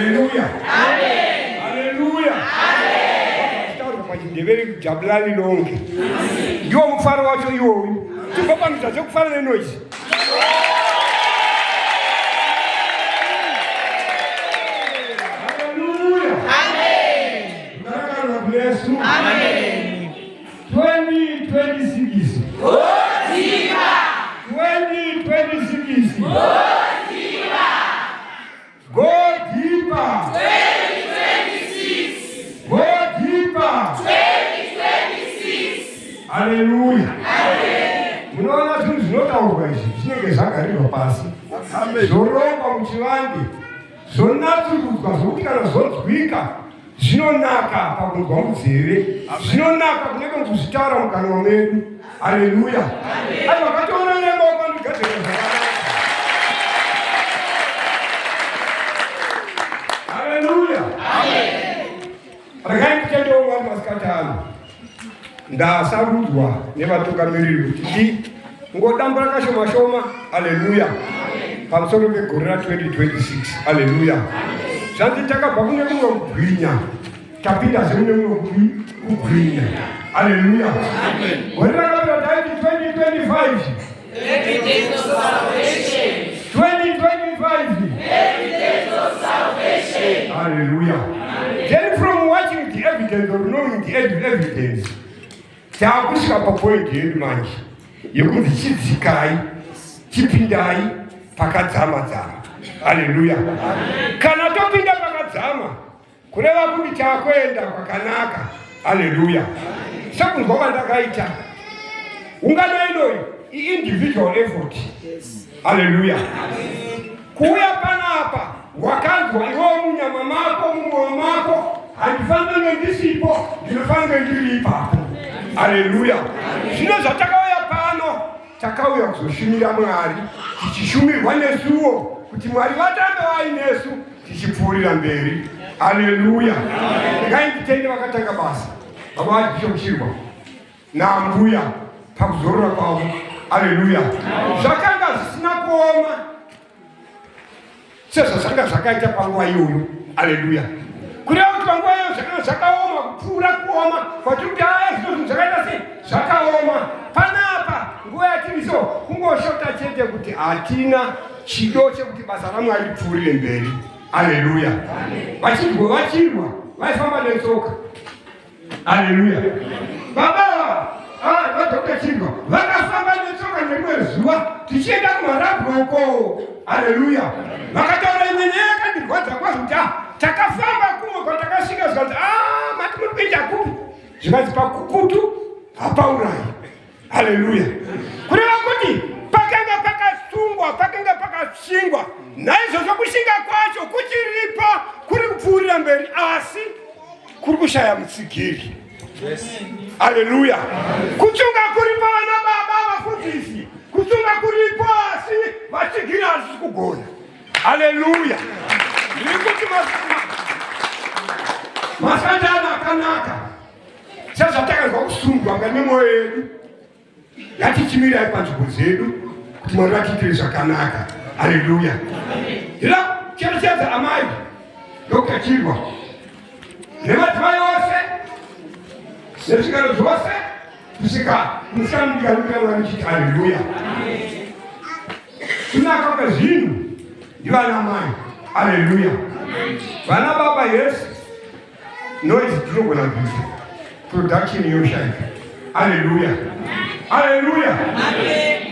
Haleluya, haleluya. Taurwa pachindevere kujabulani lonke, ndiwo mufaro wacho iwoyu. Timbopangidza zvekufara nenoise. Haleluya, amen. Yesu, amen. 2026 2026 Go deeper. 2026 Go deeper. 2026 Haleluya. Munoona zvinhu zvinotaurwa izvi zvinenge zvagarirwa pasi, zvorongwa muchivande, zvonatsurudzwa zvokuti kana zvonzwika zvinonaka pakunzwa munzeve, zvinonaka kunenge kuzvitaura mukanwa medu. Haleluya. Aiwa, katoona nemaoko andigadzira zvakanaka. Haleluya. Regai nditendewo Mwari masikati ano. Ndasarudzwa nevatungamiriri kuti ndingodambura kashoma shoma. Haleluya. Pamusoro pegore ra 2026. Haleluya. Zvanzi takabva kune kumwe kubwinya tapinda zvemune mumwe kubwinya. Haleluya. Gore rakapera taiti 2025. 2025. Hallelujah. Then from watching the evidence or knowing the evidence, taakusvika papoint yedu manje yekunzi chidzikai, chipindai pakadzama dzama. Haleluya. Kana topinda pakadzama, kureva kuti takuenda kwakanaka. Haleluya. Sekunzwa kwandakaita, ungano inoyi i-individual effort. Haleluya. Kuuya panapa wakanzwa iwewo munyama mako, mumwoyo mako, handifanire ndisipo, ndinofanire ndiri ipapo. Haleluya. Zvino zvatakauya pano, takauya kuzoshumira Mwari, tichishumirwa nesuwo kuti Mwari vatambe vainesu tichipfuurira mberi. Haleluya. Regai nditende vakatanga basa, baba vaBishop Chirwa naambuya pakuzorora kwavo. Haleluya. Zvakanga zvisina kuoma sezvazvanga zvakaita panguva iyoyo. Haleluya. Kureva kuti panguva iyoyo zvakanga zvakaoma kupfuura kuoma kwatiri kuti aya zvino zvinhu zvakaita sei zvakaoma panapa nguva yatiri so kungoshota chete kuti hatina chido chekuti basa raMwari ripfuurire mberi. Haleluya. Vachirwa vachirwa vaifamba netsoka. Haleluya. Baba vaDr. Chirwa vakafamba netsoka nerimwe zuva tichienda kuMarabwe uko. Haleluya. Vakataura imwe nyaya yakandirwadza kwazvo kuti takafamba kumwe kwatakasvika zvikanzi mati muri kuenda kupi? Zvikanzi pakukutu hapaurayi. Haleluya. Kureva kuti pakanga pakasungwa, pakanga pakashingwa. Naizvozvo kushinga kwacho kuchiripo, kuri kupfuurira mberi, asi kuri kushaya mutsigiri. Haleluya. Kutsunga kuripo vana baba vafundisi, kutsunga kuripo asi vatsigiri hazvisi kugona. Haleluya. Ndiri kuti masatani akanaka sezvatakanzwa kusundwa mukati memwoyo yedu, ngatichimirai panzvimbo dzedu kuti Mwari vatiitire zvakanaka. Haleluya. Ila cherechedza amai Dr. Chirwa nemadzimai ose nezvigaro zvose kusvika musikana muchiti haleluya. Kunaka kwezvinhu ndivana mai. Haleluya. Vana baba, yes, noise tinogona kuita production yoshaika. Haleluya, haleluya.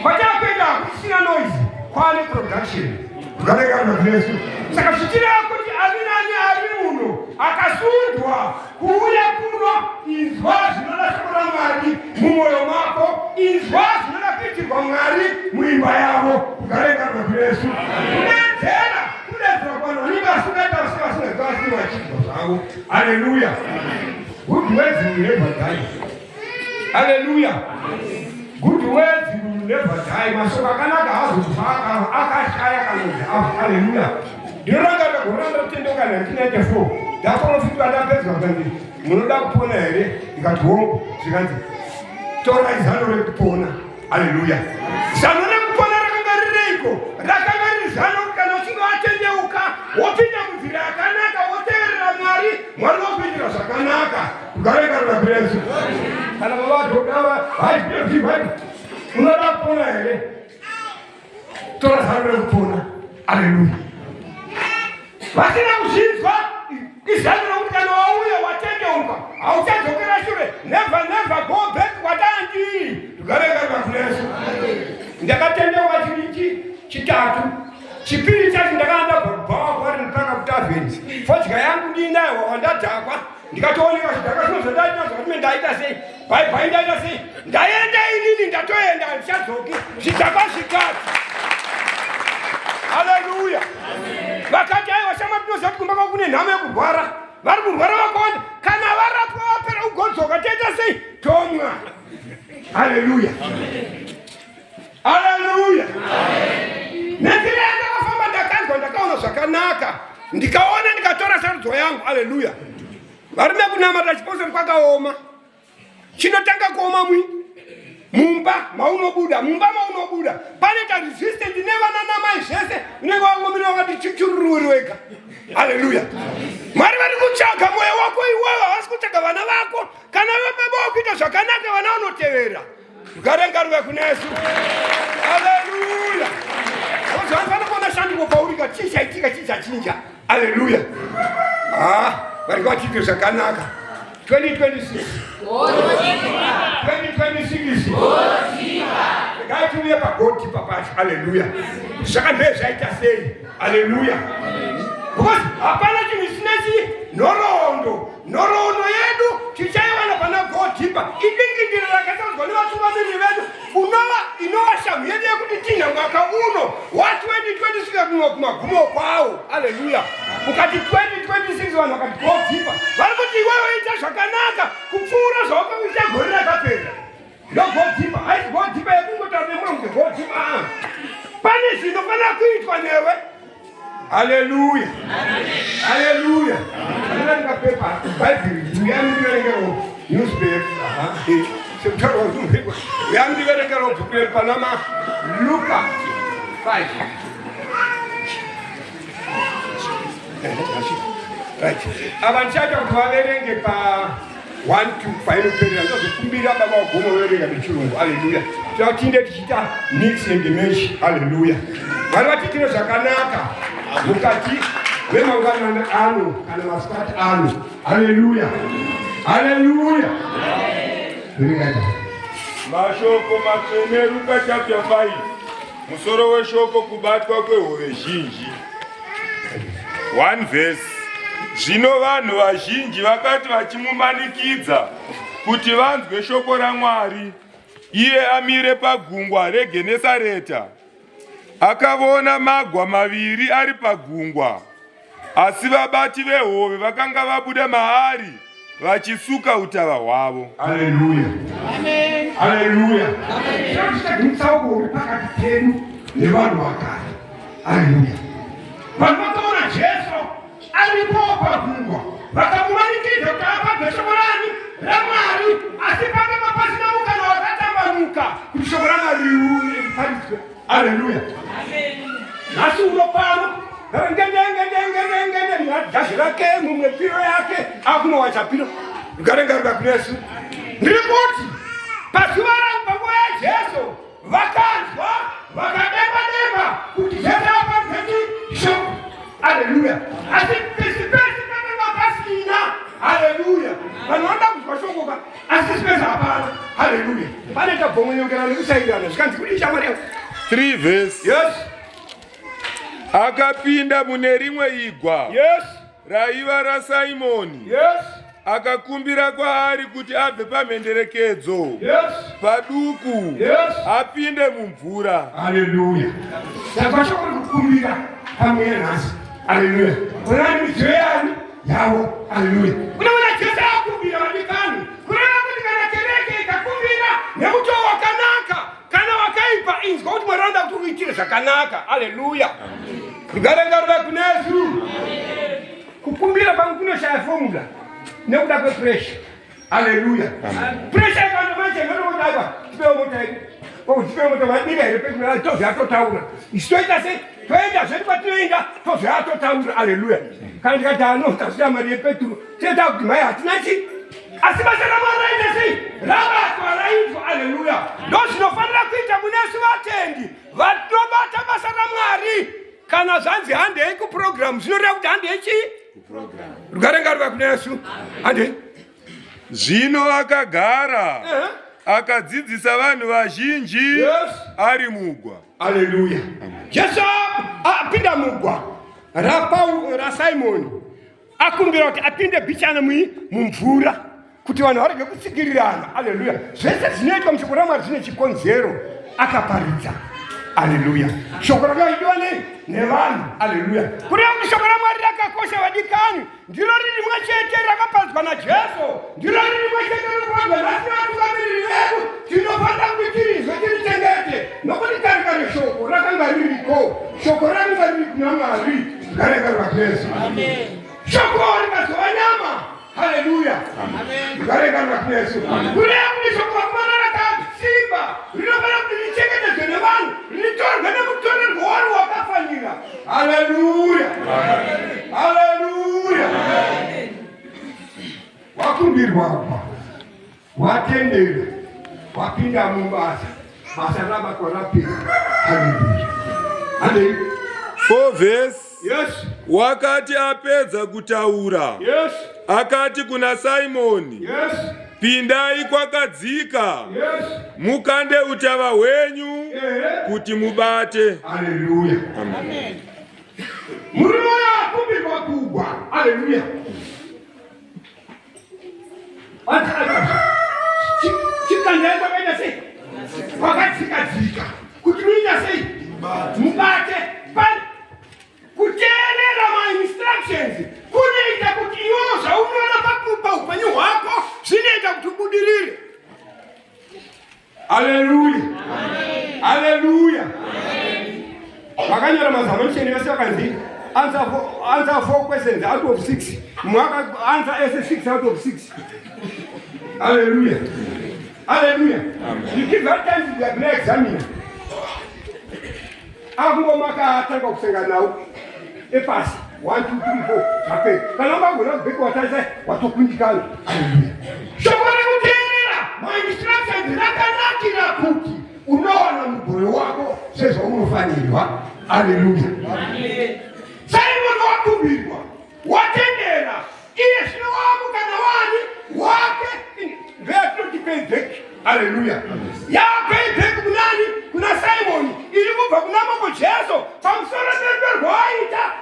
Kwatakuenda kusina noise, kwane production. Kugareka Jesu. Saka zvichireva kuti ani nani ari muno akasundwa kuuya kuno, inzwa zvinoda shoko raMwari mumwoyo mako, inzwa zvinoda kuitirwa Mwari muimba yavo. Kugareka Jesu. Kudedzera, kudedzera kuvanhu vanenge vasingaita vasingaziva vachinzwa zvavo. Haleluya. Good words will never die. Haleluya. Good words will never die. Mashoko akanaka haazofa akashaya kana kuti afa. Haleluya. Ndinorangarira gore randatendeuka 1994. Ndaprofitwa ndapedzwa kanzi munoda kupona here? Ndikati hongu. Zvikanzi torai zano rekupona. Haleluya. Zano rekupona rakanga rireiko? Rakanga riri zano kana uchinge watendeuka wopinda munzira yakanaka. Mwari vakuitira zvakanaka. Rugare ngarura kuresu. Kana baba vatodava, hai, unoda kupona here? Tora zano rekupona. Aleluya. Vasina kuzvinzwa izano rokuti kana wauya watendeuka hauchadzokera shure. Never never go back kwatandii. Rugare ngarura kuresu. Ndakatendeuka chiri chitatu. Chipiri chacho ndakanga ndabva kwari ndipaka kutavheni. Fodya yangu ndiinayo wandadhakwa. Ndikatooneka zvidhakwa zvino zvandaita zvakati ndaita sei? Bye bye ndaita sei? Ndaenda inini ndatoenda handichadzoki. Zvidhakwa zvikati. Haleluya. Vakati aiwa shama tinoziva kuti kumba kwako kune nhamo yekurwara. Vari kurwara vakawanda. Kana varapwa vapera ugodzoka toita sei? Tomwa. Haleluya. Haleluya. Nenzira yandakafamba ndakanzwa ndakaona zvakanaka. Ndikaona ndikatora sarudzo yangu. Haleluya. Varume kunamata chipostori kwakaoma. Chinotanga kuoma mwi mumba maunobuda mumba maunobuda panoita resistance nevana namai zvese unenge wangomira wakati chuchururu wega haleluya mwari vari kutsvaga mwoyo wako iwewe havasi kutsvaga vana vako kana vababa wakuita zvakanaka vana vanotevera Rugare ngaruve kunesu. Haleluya. Vanofanira kuona shanduko pauri ka chii chaitika chii chachinja. Haleluya. Ah, vari vatiite zvakanaka. 2026. 2026. Regai tiuye pagoti papacho. Haleluya. Zvakandee zvaita sei? Haleluya. Because hapana chinhu chisina chii nhoroondo. Nhoroondo yedu tichaiwana pana Go Deeper. Idingindira rakataudzwa nevatungamiriri vedu unova inova shamhu yedu yekuti tinha mwaka uno wa 2026 kumwe kumagumo kwawo. Haleluya. Ukati 2026 vanhu vakati Go Deeper. Vari kuti iwewe ita zvakanaka kupfuura zvawakaita gore rakapera. Ndo Go Deeper. Haisi Go Deeper yekungotaura nemuromo kuti Go Deeper. Ah. Pane zvinofanira kuitwa newe. Haleluya. Haleluya. Ndina ndikapepa Bhaibheri uyai mundiverengerewo newspaper. Aha. Sekutaurwa kuti uyai mundiverengerewo bhuku redu pana ma Luka 5. Right. Ava ndichaita kuti vaverenge pa 1 2 painoperera ndozokumbira baba wagomo verenga nechirungu aleluya tinoda tinde tichiita mix and match aleluya mwari vatiitire zvakanaka mukati memangwanani ano kana masikati ano aleluya aleluya mashoko matsvene ruka chapter 5 Musoro weshoko kubatwa kwehove zhinji. 1 verse. Zvino vanhu vazhinji vakati vachimumanikidza kuti vanzwe shoko raMwari, iye amire pagungwa reGenesareta, akavona magwa maviri ari pagungwa, Asi vabati vehove vakanga vabuda maari vachisuka utava hwavo. Haleluya. Amen. Haleluya. Amen. Mutsauko uri pakati pedu nevanhu vakare. Haleluya. Vanhu vakaona Jesu aripo pagungwa vakamumanikidza kuti apadze shoko rani raMwari, asi pakanga pasina mukana wakatambanuka kuti shoko raMwari riparidzwe. Haleluya. Nhasi uno pano ngengengengengengenge rake mumwe piro yake akunowacha piro rugare ngaruva kunesu. Ndiri kuti pazuva panguva yaJesu vakanzwa vakademba demba kuti Jesu apanzeki shoko. Haleluya. Asi pesi pesi pakanga pasina. Haleluya. Vanhu vanoda kunzwa shoko ka asi space hapana. Haleluya. Pane tabvomonyongera nekusairana zvikanzi kudii shamwari yangu? 3 verse. Yes. Akapinda mune rimwe igwa. Yes. Raiva raSimoni. Yes. Akakumbira kwaari kuti abve pamhenderekedzo. Yes. Paduku. Yes. Apinde mumvura. Haleluya. Saka shoko rekukumbira pamweya nhasi. Haleluya. Onani midziyo yani yavo. Haleluya. Unoona Jesu akumbira vadikani. Kureva kuti kana kereke ikakumbira nemutoo wakanaka kana wakaipa inzwa kuti Mwari anoda kuti uitire zvakanaka. Haleluya. Rugare ngaruve kunesu. Kukumbira pamwe kunoshaya formula nekuda kwepressure. Haleluya. Pressure ikawanda manje nganokuti aiwa tipewo mota yedu. Kwakuti tipewo mota vadira here pedu tobva atotaura. Isu toita sei? Toenda zvedu kwatinoenda tozouya totaura. Aleluya. Kana tikati ano tasvika mari yepeturu tinoita kuti mhai hatina chii. Asi basa raMwari raita sei? Rabatwa raitwa. Aleluya. Ndozvinofanira kuita munesu vatendi vanobata basa raMwari. Kana zvanzi handei kuprogram zvinoreva kuti handei chii? Rugare ngaruve kunesu. Handei. Zvino akagara akadzidzisa vanhu vazhinji Yes. ari mugwa. Aleluya. Jesu apinda mugwa raPaul raSimoni akumbira kuti apinde bichana mui mumvura kuti vanhu varege kutsikirirana. Aleluya. Zvese zvinoitwa mushoko raMwari zvine chikonzero. Akaparidza. Aleluya. Shoko rakaidiwa nei nevanhu. Aleluya. Kureva kuti shoko raMwari rakakosha vadikani. Ndiro riri rimwe chete rakaparidzwa naJesu, ndiro riri rimwe chete rinoparidzwa nhasi nevatungamiriri vedu. Tinofanira kuti tirizwe tirichengete, nokuti kare kare shoko rakanga ririko, shoko rakanga riri kuna Mwari, rugare rwaJesu. Shoko rikazova nyama. Haleluya, rugare rwaJesu. Kureva kuti shoko vakomana rakasimba, rinofanira kuti richengetedzwe nevanhu, ritorwe nemutorerwo waro wakafanira. Haleluya. Haleluya. Wakumbirwa apa. Watendera. Wapinda mubasa. Basa rabatwa rapera. Haleluya. Haleluya. 4 verse. Yes. Wakati apedza kutaura. Yes. Akati kuna Simoni. Yes. Pindai kwakadzika. Yes. Mukande utava hwenyu kuti mubate. Haleluya. Amen. Murume uyo akumbirwa kugwa. Haleluya. Chikandai kwakaita sei? Kwakadzika dzika. Kuti muita sei? Mubate. Kuteerera mainstructions kunoita kuti iwewo zvaunoona paupenyu hwako zvinoita kuti ubudirire. Haleluya, haleluya. Vakanyora mazamanisheni vese vakanzi answer 4 questions out of 6, mwaka answer ese 6 out of 6. Haleluya, haleluya. You give that time to the examiner. Akungomaka atanga kusenga nawo epasi 1 2 3 4 zvapera. Kana ungagona kubheki watarisa watokundikana. Shoko rekuteerera mainstructions rakanakira kuti unowana mugove wako sezvaunofanirwa. Aleluya. Simon wakumbirwa watendera, iye zvino wamukana wani wake ndoyatinoti payback. Aleluya. Yapayback kunani? Kuna Simoni, iri kubva kuna Mambo Jesu pamusoro perudo rwaaita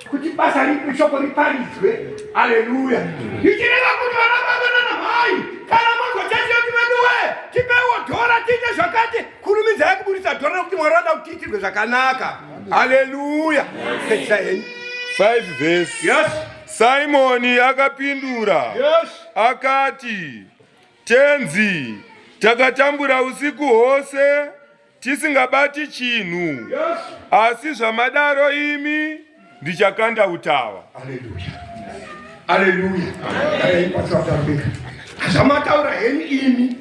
kuti basa ripi shoko riparidzwe. Aleluya. Ichireva kuti vana baba nana mai, kana mazochachoti veduwe tipewo dhora tiite zvakati, kurumidzai kuburitsa dhora nekuti Mwari vada kuti tiitirwe zvakanaka. Haleluya. Pedzisa henyu. 5 verse. Yes. Simoni akapindura. Yes. Akati, Tenzi, takatambura usiku hwose tisingabati chinhu. Yes. Asi zvamadaro imi ndichakanda utava. Haleluya. Haleluya. Zvamataura henyu imi.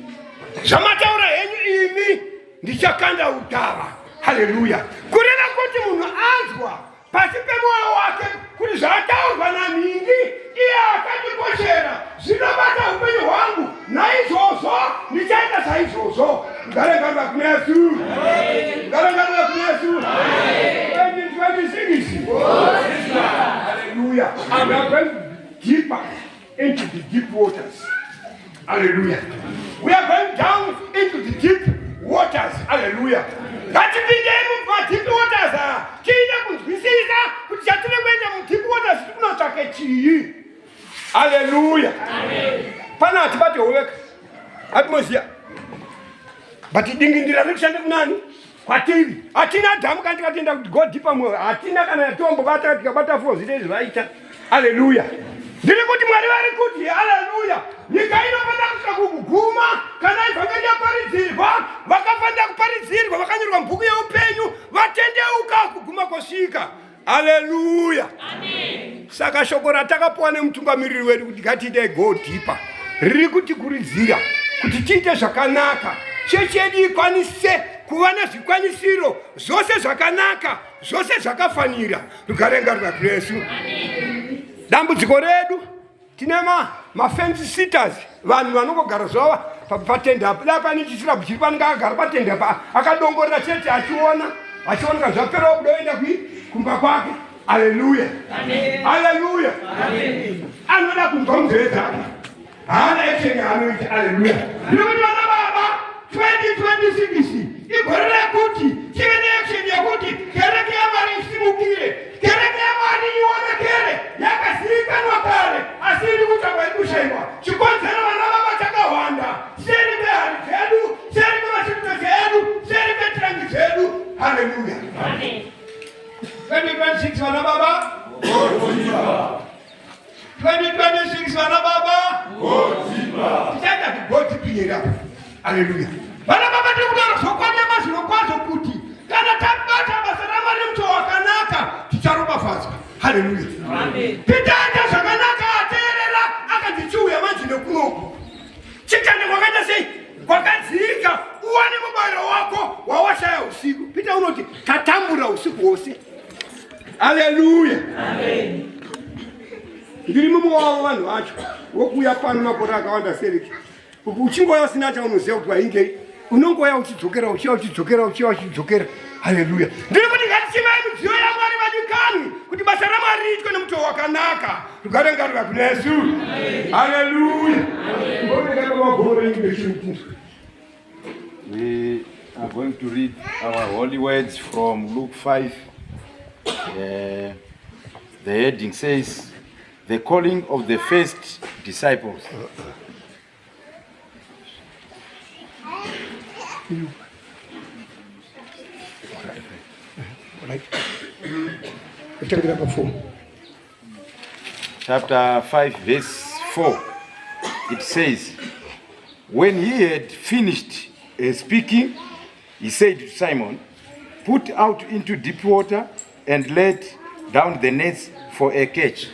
Zvamataura henyu imi ndichakanda utava. Haleluya. Kureva kuti munhu anzwa pasi pemwoyo wake kuti zvataurwa nanhingi iye akandikoshera zvinobata upenyu hwangu, naizvozvo ndichaita saizvozvo. Ngarangarira kuna Yesu. Ngarangarira kuna Yesu. 2026. Hallelujah. We are going deeper into the deep waters. Hallelujah. We are going down into the deep waters. Hallelujah. Ngatipindei mumadeep waters aya tiine kunzwisisa kuti chatiri kuenda mudeep waters tiri kunotsvake chii. Hallelujah. Pana hatibate hoveka hatimoziya but dingindira riri kushanda kunani? Kwatiri. Hatina dhamu kana tikatenda kuti go deeper mwoyo hatina kana yatombobata, tikabata fo zvite izvi vaita. Haleluya. Ndiri kuti Mwari vari kuti haleluya, nyika inofanira kusvika kuguma kana ivhangeri yaparidzirwa. Vakafanira kuparidzirwa vakanyorwa mubhuku yeupenyu vatendeuka kuguma kwosvika. Haleluya. Saka shoko ratakapuwa nemutungamiriri wedu kuti ngatiite go deeper riri kutikurudzira kuti tiite zvakanaka. Chechi yedu ikwanise kuva nezvikwanisiro zvose zvakanaka, zvose zvakafanira. Rugare ngaruva Kristu. Dambudziko redu tine ma mafence sitters, vanhu vanongogara zvavo patende apo. Dai pane chisirabu chiri panenge akagara patende apa akadongorera chete achiona achiona kana zvapera obuda oenda kumba kwake. Haleluya, haleluya. Anoda kunzwa munzeve dzake, haana action yaanoita. Haleluya. Ndinokuti vana baba, 2026 igore rekuti tive neaction yekuti kereke yaMwari isimukire, kereke yaMwari ionekere. Yakazivikanwa kare asi iri kutsvagwa, iri kushaiwa. Chikonzero vana baba chakahwanda seri kwehari dzedu, seri kwemashiripesi edu, seri kwetirangi dzedu. Haleluya. 2026 vana baba, 2026 vana baba, tichaita kugotipiyera. Haleluya. Vana baba, tiri kutaura zvokwadi yamazviro kwazvo kuti kana tabata basa raMwari nemutoo wakanaka ticharopafadzwa. Haleluya. Pita aita zvakanaka, ateerera, akanzi chiuya manje nekunoku chitande kwakaita sei kwakadzika uwane mubayiro wako wawashaya usiku. Pita unoti tatambura usiku hwose. Haleluya. Ndiri mumwe wavo vanhu vacho wokuuya pano makore akawanda sereki. Uchingouya usina chaunoziva kuti waingei, unongouya uchidzokera, uchiya uchidzokera, uchiya uchidzokera. Haleluya. Ndiri kuti ngatichivai midziyo yaMwari vadikanwi, kuti basa raMwari riitwe nemutoo wakanaka. Rugare ngaruve kuna Yesu. Haleluya. We are going to read our holy words from Luke 5. The heading says, The Calling of the First Disciples. Kutangira pa 4. Chapter 5, verse 4. It says, When he had finished speaking, he said to Simon, Put out into deep water and let down the nets for a catch.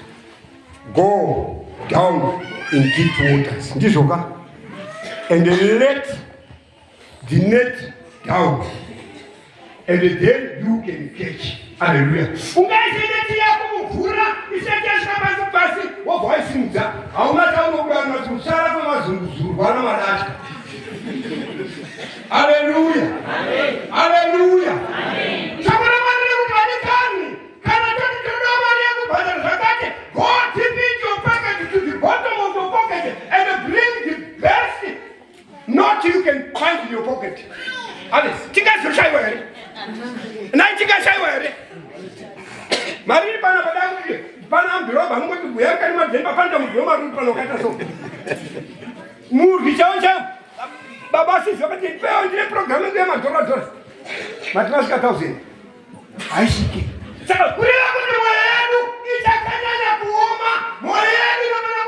Go down in deep waters. Ndizvo ka? And let the net down. And then you can catch. Hallelujah. Ungaise neti yako mumvura isati yasvika pasi pasi, wobva waisimudza. Hauna chaunobuda nacho, kusara kwemazunguzurwa namadatya. Hallelujah. Hallelujah. Shoko raMwari rekuti vadikani, kana toti tinoda mari yekubhadhara zvakati, go deep into your pocket, to the bottom of your pocket, and bring the best note you can find in your pocket. Ale, tingazoshaiwa here? Nai tingashayiwa here? Mari iri pana padangu pana mudhorobha mungoti bhuya kani madhemba panoita mudhorobha mari uri pano wakaita so. Murwi chaiwo chaiwo baba sisi vakati pewo ndine program yangu yemadhora dhora mati masvika 1000 haisviki. Saka kureva kuti mwoyo yedu ichakanyanya kuoma, mwoyo yedu inofanira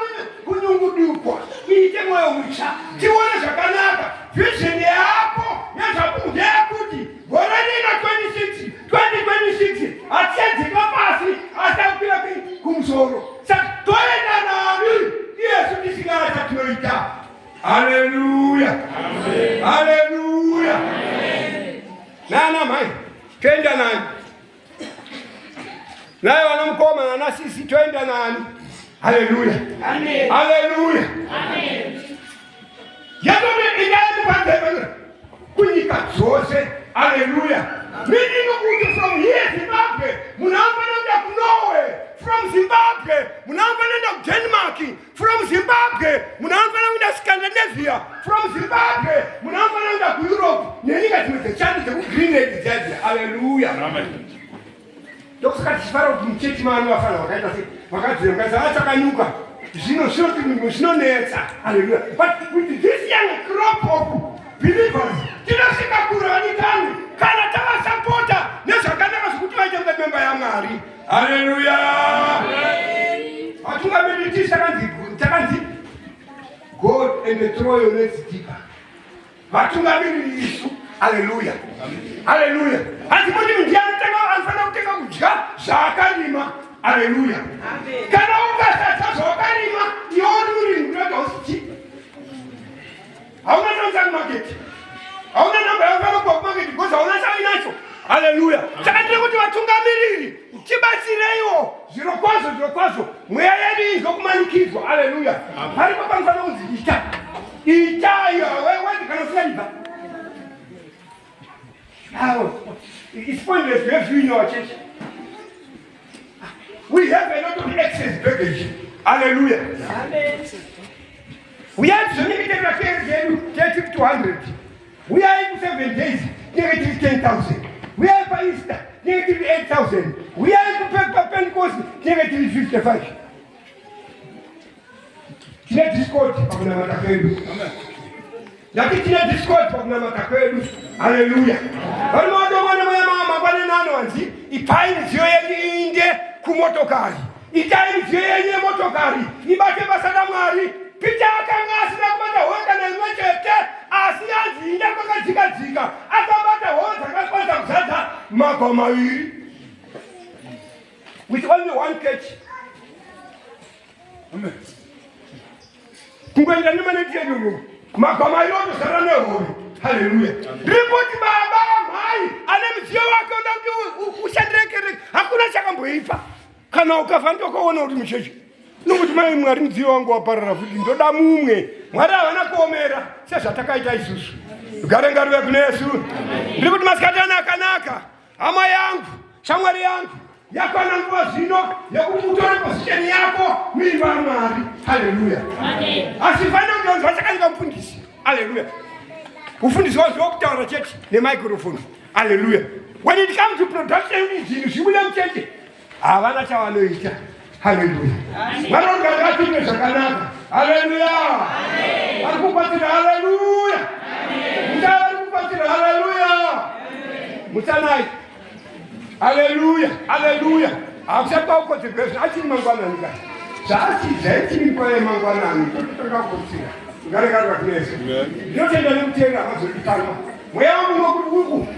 kunyungudukwa iite mwoyo mutsva, tione zvakanaka. Vision yako nezvapungu ndeyekuti gore rino 26 2026 hatichadzika pasi asi takukwira kumusoro. Saka toenda nani iyesu tisingana chatinoita? Haleluya, haleluya. Nana mai toenda nani? Naye vana mukoma nana sisi toenda nani? Haleluya, haleluya. Yesu indai mupanze kunyika dzose. Haleluya. Meaning kuti from here Zimbabwe munhu anofanira kuenda kuNorway, from Zimbabwe munhu anofanira kuenda kuDenmark, from Zimbabwe munhu anofanira kuenda Scandinavia, from Zimbabwe munhu anofanira kuenda kuEurope nenyika dzimwe dzechando dzekuGreenland dziya. Haleluya. Ndokusaka tichifara kuti muchechi mano vafana vakaita se vakadzira mukadzi achakanyuka zvino zvinonetsa. Haleluya. But with this young crop of believers tinosvika kure vadikani kana tavasapota nezvakanaka zvekuti vaite kunge memba yaMwari. Haleluya. Vatungamiriri tisu takanzi go and throw your nets deeper. Vatungamiriri isu. Haleluya, haleluya. Hanzi muti ndiani anofanira kutenga kudya zvaakarima. Haleluya. Kana ukasadya zvawakarima, iwe uri murimi unoita usichi hauna chausa kumaketi. Hauna namba yaunofanira kupiwa kumaketi because hauna chauinacho. Haleluya. Saka ndiri kuti vatungamiriri tibatsireiwo zvirokwazvo zvirokwazvo mweya yedu inzwa kumanikidzwa. Haleluya. Paripo panofanira kunzi ita. Ita iyo wewe kana usina ibva. How? It's pointless to have you in our church. We have a lot of excess baggage. Hallelujah. Amen. Uyai tizonyengeterera kereke yedu teti 200. Uyai ku 7 days tinenge tiri 10000. Uyai pa Easter tinenge tiri 8000. Uyai ku Pentecost tinenge tiri 55. Tine discord pakunamata kwedu. Ndati tine discord pakunamata kwedu. Haleluya. Varume vadomwana mweya mangwanani ano hanzi ipai midziyo yenyu iinde kumotokari. Itai midziyo yenyu yemotokari ibate basa raMwari. Peter akanga asina kubata hove kana imwe chete, asi yanzi inda kwakadzika-dzika akabata hove dzakakwanisa kuzadza magwa maviri with only one catch. Amen. Kungoenda nemaneti edu magwa maviri otozara nehove. Haleluya. Ripoti baba mhai ane mudziyo wake unoda kuti ushandire kereke hakuna chakamboipa. Kana ukafa ndokaona kuti mucheche nokuti mai Mwari mudziyo wangu waparara futi ndoda mumwe. Mwari havana kuomera sezvatakaita isusu. Rugare ngaruve kune Yesu. Ndiri kuti masikati ano akanaka hama yangu, shamwari yangu, yakwana nguva zvino yekuti utore position yako muimba yaMwari. Haleluya. Asi fanira kunzwa chakanyika mufundisi. Haleluya. Ufundisi wazviwa kutaura chete nemicrophone. Haleluya. When it comes to production, zvinhu zvibude mucheche havana chavanoita. Haleluya. Mwari wangu ngatiite zvakanaka. Haleluya. Vari kubatsira. Haleluya. Mutsana vari kubatsira. Haleluya. Mutsanai. Haleluya. Haleluya. Hakusati kwakukodzerwa izvi achiri mangwanani ka. Zvasi zvaichiri nguva yemangwanani tototanga kukodzera. Ngaregarwa kunese. Ndinotenda nekuteerera hamazodikanwa. Mweya wangu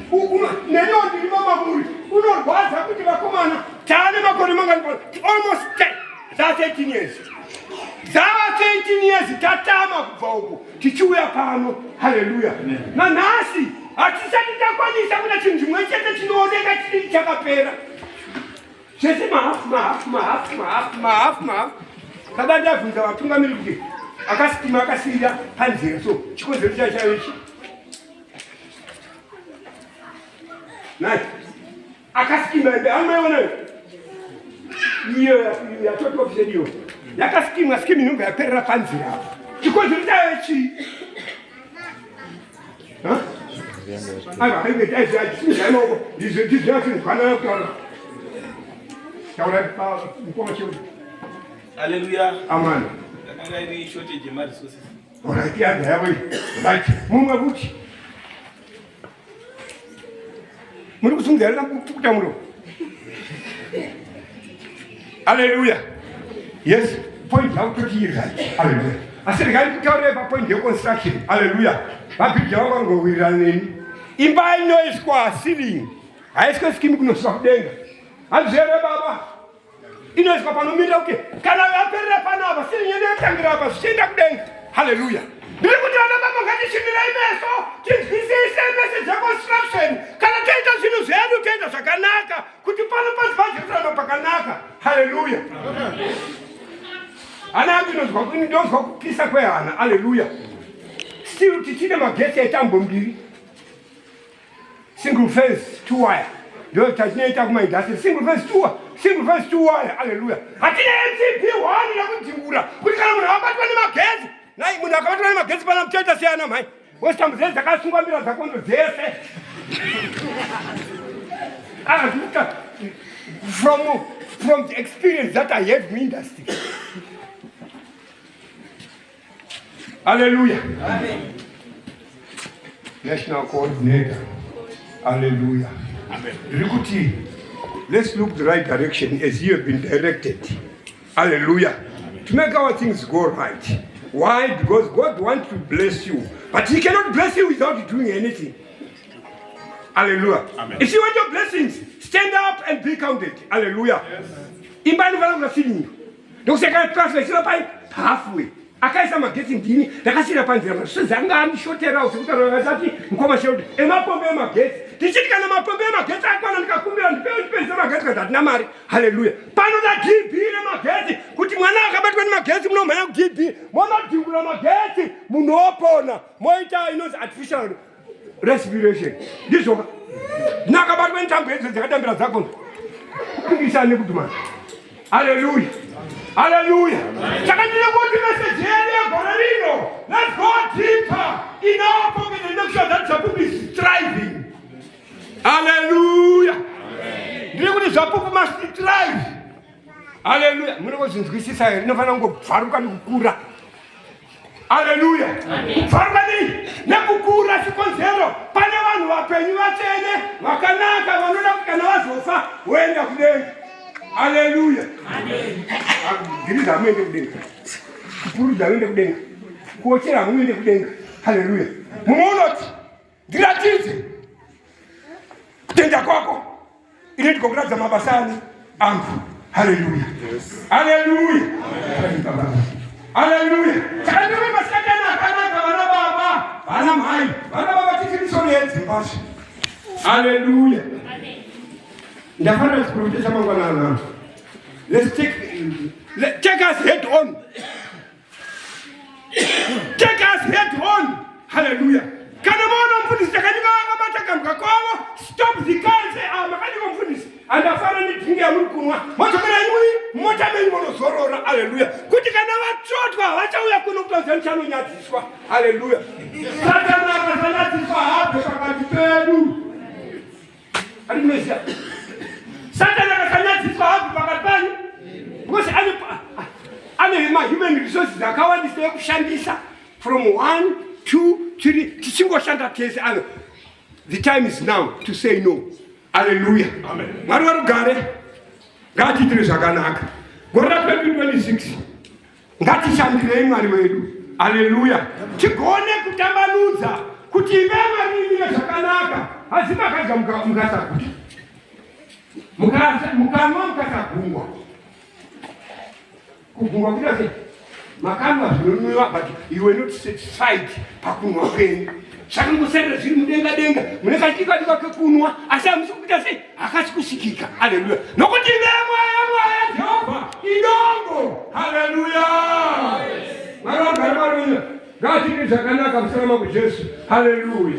neniwo ndiri mamamuri unorwadza kuti vakomana taane makore mangani almost 10 dza 13 years dzava 13 years tatama kubva uku tichiuya pano haleluya nanhasi hatisati takwanisa kuita chinhu chimwe chete chinooneka chii chakapera zvese mahafu mahafu mahafu mahafu mahafu mahafu kada ndabvunza vatungamiri kuti akasitima akasiira panzira so chikonzero chacho chaive chii Nai. Akasikima ende amaiona iyo yatoti ofisi yedu iyo yakasikimwa sikimu inobva yaperera panzira apo. Chikonzero chayo chii? Aiwa, aiwa, aiwa, aiwa, maoko. Ndizvo ndizvo zvinhu kutaura. Taura mukoma cheudu. Hallelujah. Amen. Yakanga iri shortage yemaresources. Alright, yabva yavo iyi. Right. Mumwe kuti muri kusungidza here kupukuta muromo? Hallelujah. Yes, point yakutoti iri right. Hallelujah. Asi regai ndikutaurire papoint yeconstruction. Hallelujah. Vabhidha vangu vangowirirana neni. Imba inoiswa ceiling. Haiswe scheme kunosvika kudenga. Hanzi here baba? inoiswa panomirira kuti kana yaperera panapa siri nyendo yotangira apa zvichienda kudenga haleluya ndiri kuti vana baba ngatishinirei meso tinzwisise message yeconstruction kana toita zvinhu zvedu toita zvakanaka kuti pano pasi pajerusarema pakanaka haleluya hana yangu inonzwa ndonzwa kupisa kwehana haleluya still tichine magetsi etambo mbiri Single phase two wire. Ndio tatinoita kuma industry. Single phase two wire. Single phase two wire. Hallelujah. Hatina MCB one yekudzingura. Kuti kana munhu abatwa nemagetsi. Nai munhu akabatwa nemagetsi pana muchaita siyana mhai. Westambo dzese dzakasungwa mbira dzakondo dzese. Ah, from from the experience that I have in industry. Hallelujah. Amen. National coordinator. Hallelujah. Amen. Ndiri kuti let's look the right direction as you have been directed. Hallelujah. Amen. To make our things go right. Why? Because God wants to bless you. But he cannot bless you without doing anything. Hallelujah. Amen. If you want your blessings, stand up and be counted. Hallelujah. Yes. Imba inofanira kuna feeling. Ndokusaka class vachira pai halfway. Akaisa magetsi ndini, ndakasiira panzira masvizi anga andishoterawo sekutaura vakati mukoma Sheldon emapombe emagetsi. Tichiti kana mapombe emagetsi akwana ndikakumbira ndipewo ndipedzise magetsi kana hatina mari. Haleluya. Panoda DB remagetsi kuti mwana akabatwa nemagetsi munomhanya kuDB monodhingura magetsi munhu opona moita inonzi artificial respiration ndizvoka nakabatwa netambo idzo dzakatambira dzakona kupikisa nekudhumana haleluya haleluya saka ndine kuti meseji yedu yegore rino let's go deeper in our pocket and make sure that zvapupu is thriving haleluya ndiri kuti zvapupu must thrive haleluya munongozvinzwisisa here inofanira kungobvaruka nekukura Aleluya! Kupfaruka nei nekukura chikonzero pane vanhu vapenyu vatsvene vakanaka vanoda kuti kana vazofa voenda kudenga. Aleluya! Giriza hamuende kudenga, kupurudza hamuende kudenga, kuochera hamuende kudenga. Haleluya! Mumwe unoti ndiratidze kutenda kwako ini ndikokuratidza mabasa ani angu haleluya haleluya haleluya saka ndiri masikati ana akanaka vana baba vana mhai vana baba tiri misoro yedzimbazve haleluya ndafanira chiprofita chamangwanana let's take, let, take us head on Take us head on. Hallelujah. Kana maona mfundisi takanyika akabata kambwa kwavo, stop the car and say, ah, makanyika mfundisi. Andafara nedringi yamuri kunwa. Modzokera imwi mota menyu monozorora. Hallelujah. Kuti kana vatsvotwa vachauya kuno kutaura ndichanonyadziswa. Hallelujah. Satani akasanyadziswa habve pakati pedu. Andinoziva. Satani akasanyadziswa hapo pakati panyu. Because ane ane ma human resources akawandisa ekushandisa from 1 2 3 tichingoshanda tese ano. The time is now to say no. Hallelujah. Amen. Mwari warugare ngatiitire zvakanaka. Gore ra 2026 Ngatishandirei Mwari wedu. Aleluya. Tigone kutambanudza kuti imba yaMwari imire zvakanaka. Asi makadya mukasaguta. Mukanwa mukasagungwa. Kugungwa kuita sei? Makanwa zvinonwiwa but you were not satisfied pakunwa kwenyu. Zvakangosarira zviri mudenga denga mune kachidikadika kekunwa asi hamusi kuita sei? Hakasi kusvikika. Haleluya. Nokuti imba yaMwari Jehovha idongo. Haleluya. Mwari wagara marunya. Ngatiite zvakanaka kusalama kuJesu. Haleluya.